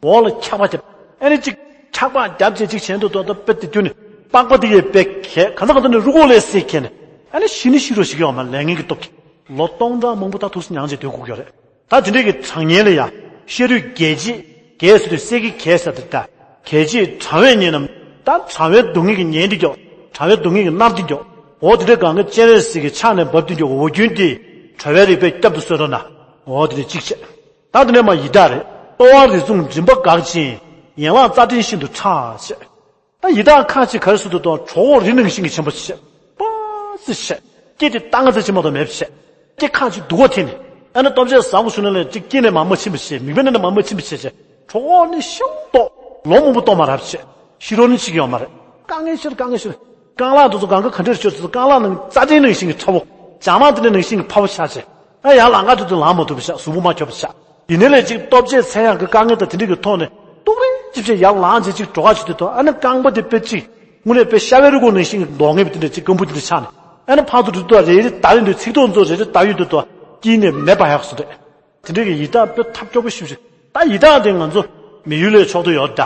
འོག་ལ་འཁྱག་པ་བརྒྱབ། ཨ་ནི་གཅིག་འཁྱག་པ་བརྒྱབ་བྱས་གཅིག་བྱས་འདུག་དང་ད་དཔེ་དེ་དུས་ནས་པགས་པ་དེ་གས་དཔེ་གས་གང་ཚ་གང་ཚ་ནས་རུ་སྒོ་ལས་སེ་གས་ནས་ཨ་ནི་ཤི་ནི་ཤི་རོགས་ཞིག་ཡོད་མ་ལས་ངན་གྱི་སྟོབས་ཀྱིས་ལོ་སྟོང་ཕྲག་མང་པོ་ད་ཐུགས་སུ་མྱངས་བྱས་སྡོད་དགོས་ཀྱི་ཡོད་རེད། ད་དེ་འདྲས་ཀྱི་གྲང་དམྱལ་ལ་ཡང་ཤ་རུས་རྒྱས་བྱེད་རྒྱས་ཟེར་དུས་གསེར་གྱི་རྒྱས་ཟེར་དེ་ད་རྒྱས་བྱེད་གྲང་བའི་གཉེན་རྣམས་ད་གྲང་བའི་སྡུག་བསྔལ་གྱི་ཉེན་དེ་མགྱོགས་གྲང་བའི་སྡུག་བསྔལ་གྱི་མནར་དེ་མགྱོགས་འོ་དེ་འདྲས་གང་ག་སྤྱན་རས་གཟིགས་ཀྱི་ཕྱག་ནས་འབབ་དེ་མགྱོགས་འོ་རྒྱུན་དེ་བྲལ་བའི་རིག་པས་བསྐྱབ་ཏུ་གསོལ་ལོ་ན། འོ་དེ་འདྲས་གཅིག་བྱས། ད་དེ་ནས་མར་ཡི་དྭགས་རེད། ལྟོ་བ་རི་བཟུང་མགྲིན་པ་འགག་ཅིང་ཡན་ལག་རྩ་ཕྲན་ཤིན་ཏུ་ཕྲ་བྱས། ད་ཡི་དྭགས་ཁ་ཅིག་ག་རེ་ཟེར་དུས་དང་གྲོག་པོ་རི་ནང་བཞིན་གྱི་ཆེན་པོ་བྱས། སྤ་སེ་བྱས། སྐེ་དེ་རྟ་རྔ་རྩེ་ཆེན་མ་གཏོགས་མེད་པ་བྱས། སྐེ་ཁ་ཅིག་སྡུག་པ་འཐེན་ནས་ཨ་ནི་ལྟོ་ཆས་བཟང་པོ་བྱུང་ན་ལས་གཅིག་སྐེ་ནས་མར་མ་ཕྱིན་པ་བྱས། མིག་དཔེ་ནས་མར་མ་ཕྱིན་པ་བྱས་བྱས། གྲོག་པོ་ནི་ཤིན་ཏུ་ལོ་མང་པོ་ལྟོ་མ་རག་བྱས། ཤི་རོགས་ནི་ཅིག་ཡོད་མ་རེད། དཀའ་ངལ་ཆེ་རེད། དཀའ་ངལ་ཆེ་རེད། རྐང་ལག་དེ་ཚོ་གང་ག་ག་འདྲས་ཤོར་ཚེ་རྐང་ལག་ནང་རྩ་ཕྲན་ནང་བཞིན་གྱི་ཕྲ་བོ། བྱང་མ་དེ་འདྲ་ནང་བཞིན་གྱི་ཕྲ་བོ་ཆགས་བྱས། ཨ་ཡར་ལངས་ཀ་དེ་ཚོ་ལངས་མ་ཐུབ་པ་ཆགས། གཟུགས་པོ་མ་འཁྱོག་པ་ཆགས། ཡིན་ནའི་ལས་ཅིག་ལྟོ་ཆས་ཚད་ཡག་གི་དཀའ་ངལ་དང་དེ་འདྲ་གི་ཐོག་ནས་ཏོག་རེ་ཅིག་བྱས་ཡར་ལངས་བྱས་ཅིག་འགྲོ་ཁ་བྱེད་དུས་དང་ཨ་ནི་རྐང་པ་དེ་དཔེ་ཅིག་དངོས་གནས་དཔེ་ཤ་བའི་རི་སྒོ་ནང་བཞིན་གྱི་མདོག་ངན་པ་དེ་འདྲ་ཅིག་སྐམ་པོ་དེ་འདྲ་ཆགས་ནས་ཨ་ནི་ཕར་ཚུར་འགྲོ་དུས་རེ་རེ་བརྡབ་ཡོང་དུས་ཚིགས་ཐོག་ཚོ་རེ་རེ་བརྡབ་ཡོང་དུས་དང་དཀྱིལ་ནས་མེ་འབར་ཡག་སོང་རེད། དེ་འདྲ་གི་ཡི་དྭགས་དཔེ་ཐབས་སྐྱོ་པོ་ཞེ་པོ་ཅིག་ད་ཡི་དྭགས་དེ་ང་ཚོ་མི་ཡུལ་ལས་ཕྱོགས་མཐུན་ཡོད་ད།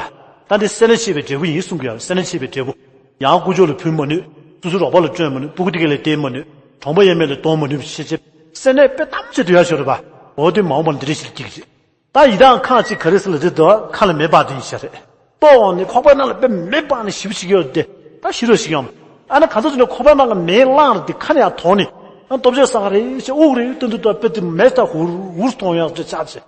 ད་འདི་སེར་སྣ་ཕྱེད་པའི་འབྲས་བུ་ཡིན་གསུང་གི་ཡོད་རེད། སེར་སྣ་ཕྱེད་པའི་འབྲས་བུ། ཡང་ཀུ་ཅོ་ལ་ཕུལ་མ་ནུས། སོ་སོའི་རོགས་པ་ལ་སྤྲོད་མ་ནུས། སྤུ་གུ་དེ་ག་ལ་བསྟན་མ་ནུས། གྲོང་པ་ཡས་མས་ལ་གཏོང་མ་ནུས་པ་ཤེས་བྱེད། སེར་སྣ་དཔེ་གཏམ་བྱེད་དུ་ཡག་ཤོས་རེད་པ། འོ་དེ་མ་འོངས་པ་ལ་འདི་འདྲ་ཞིག་སྐྱིད་ཀྱི་རེད། ད་ཡི་དྭགས་ཁ་ཅིག་ག་རེ་ཟེར་ལ་དེ་དོ་ཁ་ལ་མེ་འབར་དེ་ཡིན་ཤག་རེད། ལྟོ་འོང་ནས་ཁོག་པའི་ནང་ལ་དཔེ་མེ་འབར་ནས་ཞེ་པོ་ཞིག་ཡོད་དེ་ད་ཤི་རོགས་ཞིག་ཡོང་། ཨ་ནི་ག་ཚོད་ཅིག་ནས་ཁོག་པའི་ནང་ལ་མེ་བླངས་རེད་དེ་ཁ་ནས་ཡར་དོང་ནས་ཨ་ལྟོ་ཆས་ཟ་ག་རེད་ཞེས་དབུགས་རེ་བཏོན་དུས་དོ་དཔེ་དེ་མེ་ད་ཧུར་ཧུར་གཏོང་ཡག་ཅིག་ཆགས་ཆེ།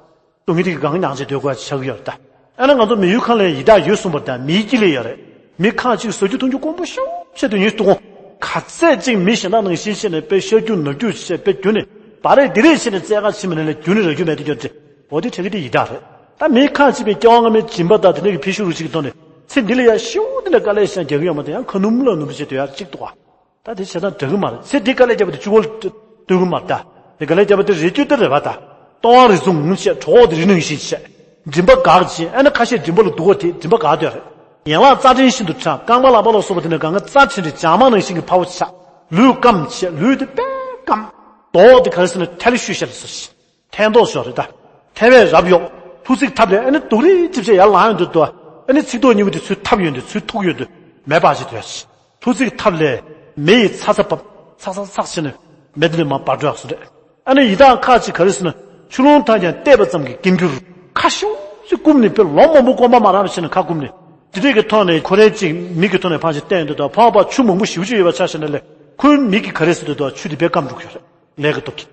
སྡུག་བསྔལ་དེ་གི་སྒང་མྱངས་བྱས་སྡོད་དགོས་ཆགས་ཀྱི་ཡོད་རེད་ད། ཨ་ནི་ང་ཚོ་མི་ཡུལ་ཁག་ལ་ཡི་དྭགས་ཡོད་གསུངས་པ་དང་མིའི་དཀྱིལ་ལ་ཡོད་རེད། མི་ཁག་ཅིག་ཟ་རྒྱུ་འཐུང་རྒྱུ་དཀོན་པོ་ཤོག་ཆེད་དུ་ཉིན་སྟོང་ག་ཚད་ཅིག་མི་གཞན་དག་ནང་བཞིན་བྱས་ནས་དཔེ་ཤ་རྒྱུ་ན་རྒྱུ་བྱས་དཔེ་རྒྱུ་ནས་བ་རེད་འདི་རེད་བྱས་ནས་བཙལ་ག་ཕྱིན་པ་ནས་ལས་རྒྱུ་ནི་ར་རྒྱུ་མེད་དུ་གྱུར་ཏེ་འོ་དེ་འཕྲད་ཀྱི་དེ་ཡི་དྭགས་རེད། ད་མི་ཁག་ཅིག་པའི་སྐྱེ་བ་སྔ་མའི་སྦྱིན་པ་དང་དེ་འདྲ་གི་ཕན་ཤུགས་རུ་ཅིག་གི་ཐོག་ནས་ཚེ་འདི་ལ་ཡ་ཤིའུ་འདི་འདྲ་དཀའ་ལས་ཤང་རྒྱག་གི་ཡོད་མ་རེད། ཡང་ཁ་ནུབ་ལ་ནུབ་བྱས་སྡོད་ཡ་གཅིག་འདུག་ག་ད་དེ་བྱེད་སྟངས་འདྲ་གི་མ་རེད། ཚེ་འདི་དཀའ་ལས་བརྒྱབ་པ་དེ་གཅིག་པོ་ལ་ལྟོས་གི་མ་རེད་ད། དེ་དཀའ་ལས་བརྒྱབ་པ་དེ་རེ་ལྟོས་དེ་རེད་པ་ད། ལྟོ་བ་རི་བཟུང་ངུ་བྱས་གྲོགས་འོག་དེ་རི་ནང་བཞིན་བྱས། མགྲིན་པ་འགག་བྱས་ཨ་ནི་ཁ་ཤས་མགྲིན་པ་ལ་སྡུག་པ་དེ་མགྲིན་པ་འགག་སྡོད་རེད། ཡན་ལག་རྩ་ཕྲན་ཤིན་ཏུ་ཕྲ་རྐང་པ་ལག་པ་ལ་སོགས་པ་དེ་ནི་གང་ག་རྩ་ཕྲན་རེ་བྱང་མ་ནང་བཞིན་གྱི་ཕྲ་བོ་ཆགས། ལུས་སྐམ་བྱས་ལུས་དེ་དཔེ་སྐམ། མདོག་དེ་ག་རེ་ཟེར་ན་ཐལ་ཤུལ་ཤ་རེ་ཟེར་ཞིང་། ཐལ་མདོག་ཤོར་རེད་ད། ཐལ་བས་རབ་གཡོགས། ལྷུ་ཚིགས་ཐབ་ལས་ཨ་ནི་སྡུག་རིགས་ཅིག་བྱས་ཡར་ལངས་ཡོང་དུས་དོ། ཨ་ནི་ཚིགས་ཐོག་གཉིས་པོ་དེ་ཚུར་ཐབ་ཡོང་དུས་ཚུར་ཐུག་ཡོང་དུས་མེ་འབར་བྱེད་དོ་ཡ་ཞིག་ལྷུ་ཚིགས་ཐབ་ལས་མེ་ཡིས་ཚ་ཚ་བབས་ཚག་ཚག་ཚག་བྱས་ནས་མེ་དེ་ལས་མར་འབར་འགྲོ་ཡག་སོ་རེད། ཨ་ནི་ཡི་དྭགས་ཁ་ཅིག་ག་རེ་ཟེར་ན་ཆུ་རླུང་དང་ཀྱང་བལྟས་པ་ཙམ་གྱིས་སྐེམ་འགྱུར། ཁ་ཤུགས་ཅིག་བསྐུམ་ནས་དཔེ་ལོ་མང་པོ་སྐོམ་པ་མ་རག་པ་བྱས་ནས་ཁ་བསྐུམ་ནས་དེ་འདྲས་ཀྱི་ཐོག་ནས་ཁོ་རའི་ཅིག་མིག་གི་ཐོག་ནས་ཕར་ཅིག་བལྟས་ཡོང་དུས་དོ་ཕར་ཕར་ཆུ་མང་པོ་ཞེ་པོ་ཅིག་ཡོད་པ་ཆ་བཞག་ན་ལས་ཁོའི་མིག་གིས་ག་རེ་ཟེར་དུས་དོ་ཆུ་དེ་དཔེ་སྐམ་འགྲོ་གི་ཡོད་རེད། ལས་ཀྱི་སྟོབས་ཀྱིས།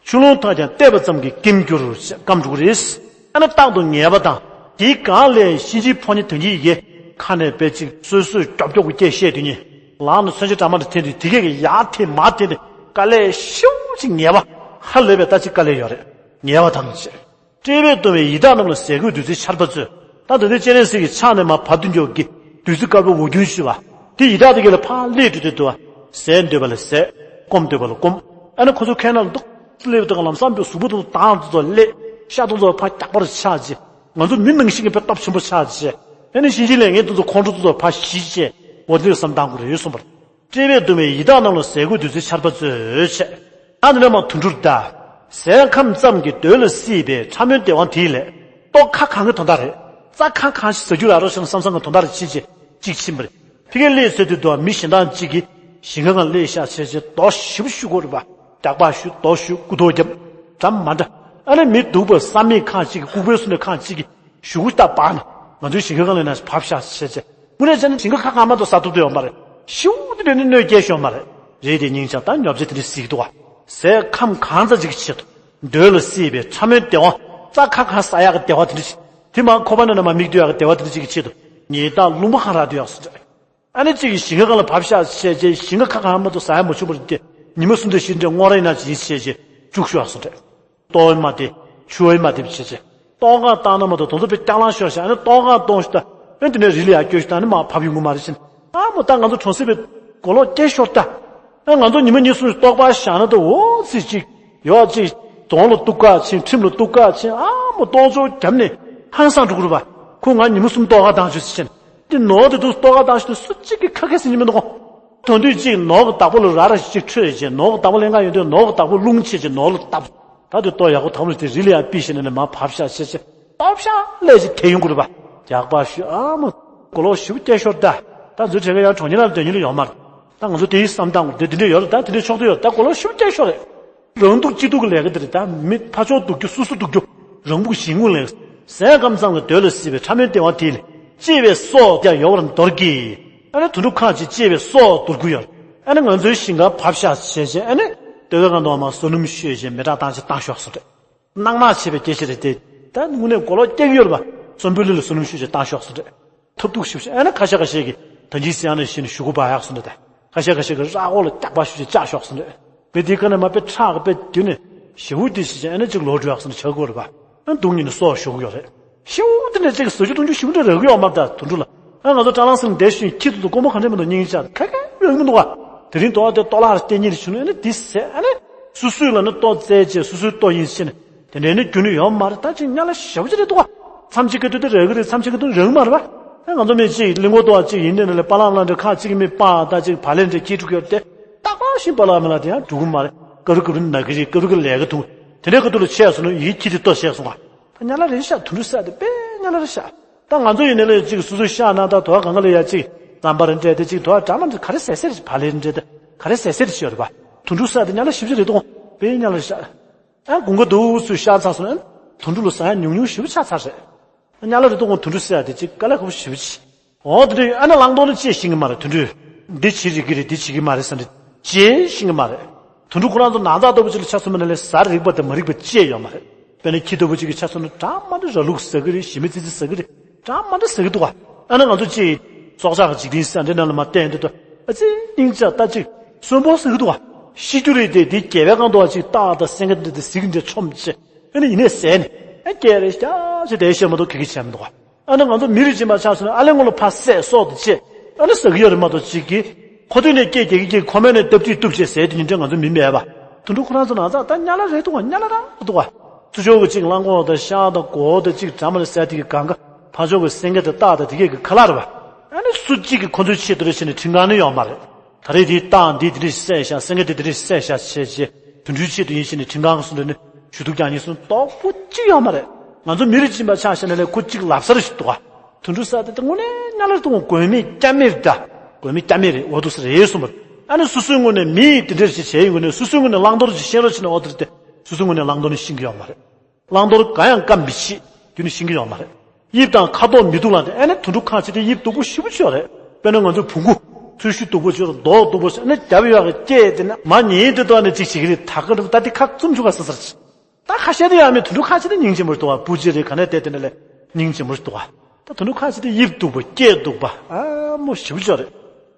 ཆུ་རླུང་དང་ཀྱང་བལྟས་པ་ཙམ་གྱིས་སྐེམ་འགྱུར་ཞེས་སྐམ་འགྲོ་གི་རེད། ཨ་ནི་རྟག་ཏུ་ངལ་བ་དང་དེའི་སྒང་ལས་གཤིན་རྗེའི་ཕོ་ཉ་དོན་གྱི་ཡི་གེ་ཁ་ནས་དཔེ་ཅིག་སོད་སོད་སྐྱོབ་སྐྱོབ་ཀྱི་སྐད་བཤད་དུས་ནི་ལག་ནས་མཚོན་ཆ་འདྲ་མ་འདྲ་འཐེན་དུས་དེ་གས་ཀྱི་ཡར་འཐེན་མར་འཐེན་ཏེ་དཀའ་ལས་ཤུགས་ཆེ་ངལ་བ་ཧ་ལས་པའི་ད་ཅིག་དཀའ་ལས་ཡོད་རེད། ངལ་བ་དང་ཞེས། བཀྲེས་པས་གདུང་བའི་ཡི་དྭགས་རྣམས་ལ་ཟས་གོས་བདུད་རྩིའི་ཆར་པ་མཛོད། ད་དེ་ནས་སྤྱན་རས་གཟིགས་ཀྱི་ཕྱག་ནས་མར་བབས་དུས་མགྱོགས་ཀྱི་བདུད་རྩི་དཀར་པོ་འོ་རྒྱུན་བཞུ་བ། དེ་ཡི་དྭགས་དེ་གས་ལ་ཕར་སླེབས་འགྲོ་དུས་དུ་བ། ཟས་འདོད་པ་ལ་ཟས། སྐོམ་འདོད་པ་ལ་སྐོམ། ཨ་ནི་ཁོ་ཚོ་ཁའི་ནང་ལ་འདུག་སླེབས་དུས་ལམ་སང་པའི་གཟུགས་པོ་དེ་ཚོ་དྭངས་ཙོག་ཙོག་སླེབས། ཤ་དེ་ཚོ་ཕར་རྒྱག་པར་ཆགས་རྗེས། ང་ཚོ་མི་ནང་བཞིན་གྱི་དཔེ་སྟོབས་ཆེན་པོ་ཆགས་རྗེས། ཨ་ནི་གཤིན་རྗེའི་ལས་ངན་དེ་ཚོ་ཁོང་ཁྲོ་དེ་ཚོ་ཕར་ཞི་བྱས། འོ་དེ་བསམ་བཏང་དགོས་རེད་གསུངས་པ་རེད། བཀྲེས་པས་གདུང་བའི་ཡི་དྭགས་རྣམས་ལ་ཟས་གོས་བདུད་རྩིའི་ཆར་པ་མཛོད་བྱས། ཨ་ནི་ལས་མར་དུད་འགྲོར་གདའ། ཟས་ཁམས་ཙམ་གྱིས་འདོད་ལ་སྲིད་པའི་ཕྲ་མོའི་བདེ་བ་དེ་ལས། ལྟོ་ཁ་གང་གི་དོན་དག་རེད། རྩྭ་ཁ་གང་ཞིག་ཟ་རྒྱུ་རག་རོགས་ཞེས་བསམ་བསམ་གྱི་དོན་དག་རེད་ཕྱིན་ཆད་གཅིག་ཕྱིན་པ་རེད། ཕ་གིར་སླེབས་ཚར་དུས་དུ་མི་གཞན་དག་ཅིག་གིས་ ཞིང་ཁ་སྒང་སླེབས་ཤག་བྱས་བྱས་རྡོ་ཞིབ་ཞུ་དགོས་རེད་པ། རྒྱག་པ་ཞུ་རྡོ་ཞུ་སྐུ་རྡོ་རྒྱབ། འདྲ་མ་འདྲ། ཨ་ནི་མི་སྡུག་པ་བསམ་མེད་ཁག་ཅིག་གིས་ལྐུགས་པའི་སུ་ནས་ཁག་ཅིག་གིས་གཞུག་གུ་ལྟ་བར་ན་ང་ཚོའི་ཞིང་ཁ་སྒང་ལ་ན་བབས་ཤག་བྱས་བྱས། དངོས་གནས་བྱས་ན་ཞིང་ཁ་ཁ་ཁ་མ་གཏོགས་ཟ་ཐུབ་ཐུབ་ཡོད་མ་རེད། ཤིའུ་དེ་འདྲ་ནི་གནོད་སྐྱེལ་ཤོར་མ་རེད། རེད་དེ་སྙིང་རྗེ། ད་ཉོབ་ཆ་དེ་འདྲ་སྲིད་ཀྱི་འདུག་བ། ཟས་ཁམ་གང་ཙམ་ཅིག་གི་ཆེད་དུ། འདོད་ལ་སྲིད་པའི་ཕྲ་མོའི་བདེ་བ། རྩྭ་ཁ་ཁ་ཟ་ཡག་གི་བདེ་བ་དེ་འདྲ་ཞིག་དེ་མ་ཁོ་པ་ན་ན་མ་མིག་ལྟོས་ཡག་གི་བདེ་བ་དེ་འདྲ་ཅིག་གི་ཆེད་དུ། ཉེས་དག་ལུང་པ་གང་རག་ལྟོས་ཡག་སུ་འདྲ། ཨ་ནི་གཅིག་གིས་ཞིང་ཁ་སྒང་ལ་བབས་ཤག་བྱས་རྗེས་ཞིང་ཁ་ཁ་ཁ་མ་གཏོགས་ཟ་ཡ་མ་བྱུང་བར་དེ་ཉི་མ་གསུམ་དང་བཞི་འདྲ་སྔོ་ར་ཡིན་ན་ཅི་ཡིན་བྱས་རྗེས་བཅུག་ཤོག་སོང་འདྲ། ལྟོ་ཡིན་མ་དེ་ཆུ་ཡིན་མ་དེ་བྱས་རྗེས་ལྟོ་གང་བཏང་ན་མ་གཏོགས་དོན་དུ་དཔེ་སྐྱག་ལང་ཤོར་ཤག་ཨ་ནི་ལྟོ་གང་གཏོང་ཤོག་ད་ཨ་ནི་དེ་ནས་རི་ལ་ཡར་སྐྱོལ་ཤོག་ད་ཨ་ནི་མར་བབས་ཡོང་གི་མ་རེད་ཕྱིན། ཨ་མོ་ད་ང་ཚོ་གྲོང་གསེབ་པའི་གོ་ལོག་སྐྱེལ་ཤོར་ད། ཨ་ང་ཚོ་ཉི་མ་གཉིས་གསུམ་ལྟོགས་པ་བཞག་ན་ད་འོ་ཙི་ཅིག་ཡོད་ཅིག་གདོང་ལ་གཏུག་ག་ཕྱིན་ཁྲིམས་ལ་གཏུག་ག་ཕྱིན་ཨ་མོ་ལྟོགས་བཅོས་བརྒྱབ་ནས་ཧང་སང་འགྲོ་གི་རེད་པ། ཁོ་ང་ཉི་མ་གསུམ་ལྟོགས་ག་བཏང་ཆོག་ཟེར་ཕྱིན། དེ་ནོར་དེ་དུས་ལྟོ་ག་བཏང་ཞིག་ཏུ་སུ་གཅིག་གིས་ཁ་སྐད་ཟེར་ཉན་མི་འདུག་གོ། དོན་དུས་གཅིག་ནོར་གྱི་བདག་པོ་ལ་ར་ར་ཞིག་གཅིག་འཕྲོད་བྱས་ནོར་གྱི་བདག་པོ་ལེན་ག་ཡོང་དུས་ནོར་གྱི་བདག་པོ་རླུང་ཆེ་ཆེ་ནོར་ལ་བཏབ། ད་དུ་ལྟོ་ཡག་པོ་དམ་རུ་དེ་རི་ལ་ཡར་ཕུད་ཞིག་ནས་ནས་མར་བབས་ཤག་བྱས་བྱས་ལྟོ་ཤག་ལས་ཅིག་དེ་ཡོང་དགོས་རེད་པ། རྒྱག་པ་ཞུ་ཨ་མ། གོ་ལོག་ཞིབ་སྐྱེལ་ཤོར་ད། ད་འཛུལ་བྲལ་ག་ཡང་གྲོང་ཉེ་ལ་སྡོད་ཉེ་ལ་ཡོད་མ་རེད། ད་ང་ཚོ་དེའི་བསམ་སྟངས་དེ་དེ་འདྲ་ཡོད་རེད། ད་དེ་འདྲ་ཆོག་ཏུ་ཡོད། ད་གོ་ལོག་ཞིབ་སྐྱེལ་ཤོར་རེད། རང་སྡུག་སྤྱི་སྡུག་གི་ལས་ཀ་དེ་རེད། ད་མི་ཕར་ཕྱོགས་སྡུག་རྒྱུ་སོ་སོ་སྡུག་རྒྱུ། རང་སྡུག་གཞན་སྡུག་ལས། ཟས་ཁམ་གཙང་གི་འདོད་ལ་སྲིད་པའི་ཕྲ་མོའི་བདེ་བ་དེ་ལ་གཅེས་པའི་སྲོག་ཀྱང་ཡོད་པར་འདོར་གྱིས། ཨ་ནི་དུད་འགྲོ་ཁ་ཅིག་གཅེས་པའི་སྲོག་འདོར་གྱི་ཡོད། ཨ་ནི་ང་ཚོའི་ཞིང་ཁར་བབས་ཤག་བྱས་བྱས་ཨ་ནི་ལྟོ་ག་གང་དུ་མ་བསོད་ནམས་ཤོད་བྱས་མེ་སྲེག་བཏང་བྱས་བཏང་ཤོག་སོང་རེད། གནག་གནག་བྱས་པའི་སྐད་ཆ་རེད་དེ། ད་དངོས་གནས་གོ་ལོག་སྐྱེལ་གྱི་ཡོད་རེད་པ། གསོན་པོའི་ལུས་ལ་བསོད་ནམས་ཤོད་བྱས་བཏང་ཤོག་སོང་རེད། ཐབས་སྡུག་ཞིག་ཨ་ནི་ཁ་ཤས་ཁ་ཤས་ཀྱིས་ད་ཅིའི་ཟེར་ཡང་ནས་ཤི་ནས་ཞུ་གུ་འབག་ཡག་སོང་ནས་ད། ཁ་ཤས་ཁ་ཤས་ཀྱིས་ར་འོག་ལ་སྐྱག་པ་ཞུ་བྱས་བཅག་ཤོག་སོང་ནས། མི་དེའི་ཁ་ནས་མ་དཔེ་ཁྲག་གི་དཔེ་དུས་ནས་ཞེ་བོ་དེ་ཞིག་བྱས་ཨ་ནི་ཅིག་ལོག་འགྲོ་ཡག་སོང་ནས་ཆགས་ཀྱི་ཡོད་རེད་པ། ཨ་སྡུག་ཉིད་ནས་སྲོག་ཤོར་གྱི་ཡོད་རེད། ཞེ་བོ་དེ་ནས་ཅིག་ཟ་རྒྱུ་འཐུང་རྒྱུ་ཞེ་པོ་འདྲ་རག་གི་ཡོད་མ་རེད་ད་དུད་འགྲོ་ལ། ཨ་ང་ཚོ་སྲང་ལམ་སེང་བསྡད་ཤིང་ཁྱི་དེ་ཚོ་དཀོན་པོ་ག་འདྲས་མི་འདུག་སྙིང་རྗེ་ཆགས་ཁ་ཁ་རག་གི་མི་འདུག་ག། དེ་རིང་ལྟོ་བ་དེ་ལྟོ་ལྷག་ར་སྟེར་ཉེ་རེ་བྱུང་ནས་ཨ་ནི་དེ་ཟས་ཨ་ནི། སོ་སོའི་ལ་ནི་ལྟོ་བཙལ་བྱས་སོ་སོའི་ལྟོ་ཡིན་ཕྱིན། དེ་འདྲའི་ནི་རྒྱུ་ནི་ཡོད་མ་རེད། ད་ཅིག་ཉ་ལ་ཞེ་པོ་ཅིག་རེད་འདུག་ག། མཚམས་ཅིག་གི་དུས་དེ་རག་གི་རེད། མཚམས་ཅིག་གི་དུས་རག་མ་རེད་པ། ཨ་ང་ཚོ་མི་གཅིག་གླིང་སྐོར་ལྟོ་བ་གཅིག་ཡིན་ནས་ནི་ལས་པ་ལང་ལང་འདྲ་ཁ་གཅིག་གི་མི་པ་ད་ཅིག་བ་ལེ་འདྲ་སྐྱེས་འགྲོ་གི་ཡོད་དེ། རྟག་པར་ཤིང་པ་ལ་མི་ལ་དེ་ཡང་འགྲོ་གི་མ་རེད། ཀ་རུ་ཀ་རུ་ན་གི་རེད། ཀ་རུ་ཀ་ལས་ཀ་འདུག། དེ་འདྲའི་ཀ་དུ་ལ་ཆས་སོང་ན་ཡིད་ཁྱི་དེ་ལྟོ་བཤད་སོང་བ། ད་ཉ་ལ་རེད་ཤག། དུད་འགྲོ་ཟེར་དེ་དཔེ་ཉ་ལ་རེད་ཤག། ད་ང་ཚོ་ཡིན་ནའི་ལས་གཅིག་སོ་སོའི་ཤག་ན་ད་དོ་གང་ག་ལ་ཡ་གཅིག་རྩམ་པ་རེ་འདྲ་དེ་གཅིག་དོ་འདྲ་མ་འདྲ་ག་རེ་ཟེར་ཟེར་བ་ལེ་འདྲ་དེ་ག་རེ་ཟེར་ཟེར་ཞིག་ཡོད་རེད་པ། དུད་འགྲོ་ཟེར་དེ་ཉ་ལ་ཞིབ་ཅིག་རེད་དོ། དཔེ་ཉ་ལ་ཤག། ཨ་དགུན་ཁ་དུས་སུ་ཤར་ཚར་སོང་ན་དུད་འགྲོ་ལ་ཟ་ཡ་ཉུང་ཉུང་ཞིབ་ཆགས་ཚར་རེད། ཉ་ལ་རེད་དོ་དུད་འགྲོ་ཟེར་དེ་གཅིག་དཀའ་ལས་ཁག་པོ་ཞིབ་ཅིག། འོ་དེ་འདྲ་ཨ་ནི་བླང་དོར་ནི་ཅེས་ཤེས་ཀྱི་མ་རེད། དུད་འགྲོས་འདི་བྱེད་རིགས་ཀྱི་རེད་འདི་བྱེད་ཀྱི་མ་རེད་ཟེར་འདྲ་ཅེས་ཤེས་ཀྱི་མ་རེད། དུད་འགྲོ་ཁོ་རང་ཚོ་ན་ཚ་ལྟ་བུ་ཅིག་ལ་ཆ་མཚོན་པ་ན་ལས་ཟ་རིགས་པ་དང་མ་རིགས་པ་ཅེས་ཡོད་མ་རེད། དཔེར་ན་ཁྱི་ལྟ་བུ་ཅིག་གི་ཆ་མཚོན་ན་འདྲ་མ་འདྲ་ར་ལུག་ཟ་གི་རེད། ཞི་མི་ཙི་ཙི་ཟ་གི་རེད། འདྲ་མ་འདྲ་ཟ་གི་འདུག་ག། ཨ་ནི་ང་ཚོ་ཅིག་སྲོག་ཆགས་ཀྱི་འཇིག་རྟེན་ཟེར་འདྲ་ནང་ལ་མ་བལྟས་འདི་ལྟ་ཨ་ཙི་སྙིང་རྗེ་ལྟ་ཅིག་གསོན་པོ་ཟ་གི་འདུག་ག། ཤི་རྒྱུ་རེད་དེ་དེ་རྒྱལ་བའི་སྒང་དུ་ཅིག་སྟག་དང་སེང་གེ་འདྲ་དེ་གཟིག་འདྲ་ཆོམ་ཅེ་ཨ་ནི་ཡིན་ནས་ཟས་ནས་ཨ་སྐད་རེ་ཤ་ཅེ་དེ་བཤད་མ་གཏོགས་ག་གི་བྱས་མི་འདུག་ག། ཨ་ནི་ང་ཚོ་མི་རིགས་སྦྱིན་པ་ཆགས་སོང་ན་ཨ་ལེ་ངོ་ལ་ཕར་བསད་སྲོག་ཏུ་བཅད། ཨ་ནི་ཟ་གི་ཡོད་རེད་མ་གཏོགས་གཅིག་གིས། ཁོ་ཐོན་ནས་སྐད་རྒྱག་གི་རྒྱག་གི་ཁོ་མོས་ནས་སྟབས་ཅིག་གཏུབ་བྱས་ཟས་དེ་ཉིན་དྲན་ང་ཚོ་མི་མེད་པ། དུད་འགྲོ་ཁོ་རང་ཚོ་ན་ཚ་ད་ཉ་ལ་རེད་འདུག་ག། ཉ་ལ་རང་འདུག་ག། ཚུར་ཕྱོགས་ཀྱི་གཅིག་གླང་གོག་དང་ཤ་དང་གོ་དང་གཅིག་འདྲ་མ་ལ་ཟས་དེ་གི་གང་ག་ཕར་ཕྱོགས་ཀྱི་སེང་གེ་དང་སྟག་དང་དེ་གས་ཀྱི་ཁ་ལག་རེད་པ། ཨ་ནི་སུ་གཅིག་གིས་ཁོ་ཚོའི་ཆེད་དུ་རེ་བྱས་ནས་ཁྲིམས་ཁང་ནི་ཡོད་མ་རེད། ད་རེས་དེའི་སྟག་འདི་དེ་འདྲ་ཞིག་བསད་ཤག། སེང་གེ་འདི་དེ་འདྲ་ཞིག་བསད་ཤག་བྱས་རྗེས་དུད་འགྲོའི་ཆེད་དུ་ཡིན་ཞེས་ནས་ཁྲིམས་ཁང་གི་སུ་འདྲ་ནི་ཞུ་གཏུག་རྒྱག་མཁན་སུ་དོག་པོ་གཅིག་ཡོད་མ་རེད། ང་ཚོ་མི་རིགས་སྦྱིན་པ་ཆགས་ཤག་ན་ལས་ཁོ་གཅིག་ལབ་ས་རེ་ཞིག་འདུག་ག། དུད་འགྲོ་ཟེར་དེ་དངོས་གནས་ཉ་ལ་རེད་འདུག་ག། མགོ་མི་སྐྱ་མི་རེད་ད། མགོ་མི་སྐྱ་མི་རེད། འོ་འདུག་ས་རེད་གསུངས་པ། ཨ་ནི་སོ་སོའི་ངོས་ནས་མི་དེ་འདྲ་ཞིག་བྱས་ཡོང་གི་ནས་སོ་སོའི་ངོས་ནས་བླང་དོར་ཅིག་ཤེས་རོགས་བྱས་ནས་འོ་དེ་རེད་དེ། སོ་སོའི་ངོས་ནས་བླང་དོར་ནི་ཤེས་ཀྱི་ཡོད་མ་རེད། བླང་དོར་གང་ཡང་བཀའ་མི་བྱེད་རྒྱུ་ནི་ཤེས་ཀྱི་ཡོད་མ་རེད། དབྱིབས་དང་ཁ་དོག་མི་སྡུག་ལ་དེ་ཨ་ནི་དུད་འགྲོ་ཁ་ཅིག་དེ་དབྱིབས་སྡུག་པོ་ཞེ་པོ་ཅིག་ཡོད་རེད། དཔེར་ན་ང་ཚོའི་བོང་གུ་ཚོས་ཤུགས་སྡུག་པོ་ཅིག་ཡོད་རེད། མདོག་སྡུག་པོ་ཅིག་ཨ་ནི་རྒྱབ་ཡོད་རེད་སྐད་དེ་ན་མ་ཉེས་དེ་ཏོག་ནས་ཅིག་བྱེད་ཀྱི་རེད། ད་ག་རེད་ད་དེ་ཁ་བཙུམ་བཅུག་ག་ས་སར་ཅིག། ད་ཁ་ཤས་དེ་ཡང་མི་དུད་འགྲོ་ཁ་ཤས་དེ་སྙིང་རྗེ་མོ་རེད་འདུག་ག། སྤུ་ཅིག་རེད་ག་ནས་བལྟས་དེ་འདྲ་ལས་སྙིང་རྗེ་མོ་རེད་འདུག་ག། ད་དུད་འགྲོ་ཁ་ཤས་དེ་དབྱིབས་སྡུག་པ་སྐད་སྡུག་པ་ཨ་མོ་ཞེ་པོ་ཅིག་རེད།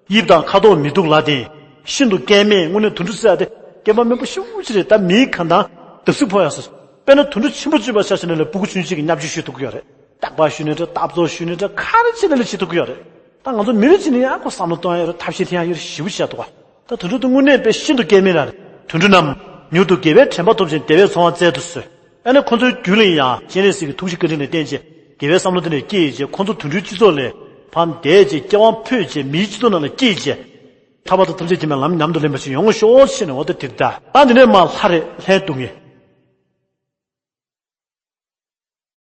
དབྱིབས་དང་ཁ་དོག་མི་སྡུག་ལ་དེ་ཤིན་ཏུ་སྐྱེ་མེད་དངོས་གནས་དུད་འགྲོ་ཟེར་ཡ་དེ་སྐྱེ་བ་དམན་པ་ཞེ་པོ་ཅིག་རེད། ད་མིའི་གང་དང་བརྡབ་གསིག་ཕོག་ཡ་སོ། དཔེར་ན་དུད་འགྲོ་ཆེན་པོ་བཅུ་པ་ཆ་བཞག་ན་ལས་སྤུ་གུ་ཆུང་ཆུང་གིས་བརྙས་བཅོས་ཞུ་ཐུབ་ཀྱི་ཡོད་རེད། སྟག་པ་ཞུ་ནས་འདྲ་སྟག་བཟོ་ཞུ་ནས་འདྲ་ག་རེ་བྱས་ནས་ལས་བྱེད་ཐུབ་ཀྱི་ཡོད་རེད། ད་ང་ཚོ་མི་རིགས་གཅིག་ནས་ཡང་ཁོ་བསམ་བློ་གཏོང་ཡ་ཡོད་རེད། ཐབས་ཤེས་འཐེན་ཡ་ཡོད་རེད་ཞེ་པོ་ཅིག་འདུག་ག། ད་དུད་འགྲོ་དེ་དངོས་གནས་དཔེ་ཤིན་ཏུ་སྐྱེ་མེད་ལ་རེད། དུད་འགྲོ་རྣམས་མྱུར་དུ་དགེ་བའི་དྲན་པ་ཐོབ་ཅིང་བདེ་བའི་འཚོ་བ་བཙལ་དུ་གསོལ། ཨ་ནི་ཁོ་ཚོའི་རྒྱུད་ལ་ཡང་སྤྱན་རས་གཟིགས་ཀྱི་ཐུགས་རྗེ་བཀའ་དྲིན་ལ་བརྟེན་བྱས་དགེ་བའི་བསམ་བློ་དེ་འདྲ་སྐྱེས་བྱས་ཁོ་ཚོ་དུད་འགྲོའི་སྤྱི་ཚོགས་ལས་ཕར་འདས་བྱས་སྐྱེ་བ་འཕོས་བྱས་མིའི་སྤྱི་ཚོགས་ནང་ལ་སྐྱེས་བྱས། ཐར་པ་དང་ཐམས་ཅད་མཁྱེན་པའི་ལམ་མཉམ་དུ་ལེན་པ་ཞིག་ཡོང་ཤོག་ཅེས་ནས་འོ་ད་དེ་ལྟ། ད་འདི་ནས་མར་ལྷ་རེད་ལྷའི་སྡུག་བསྔལ།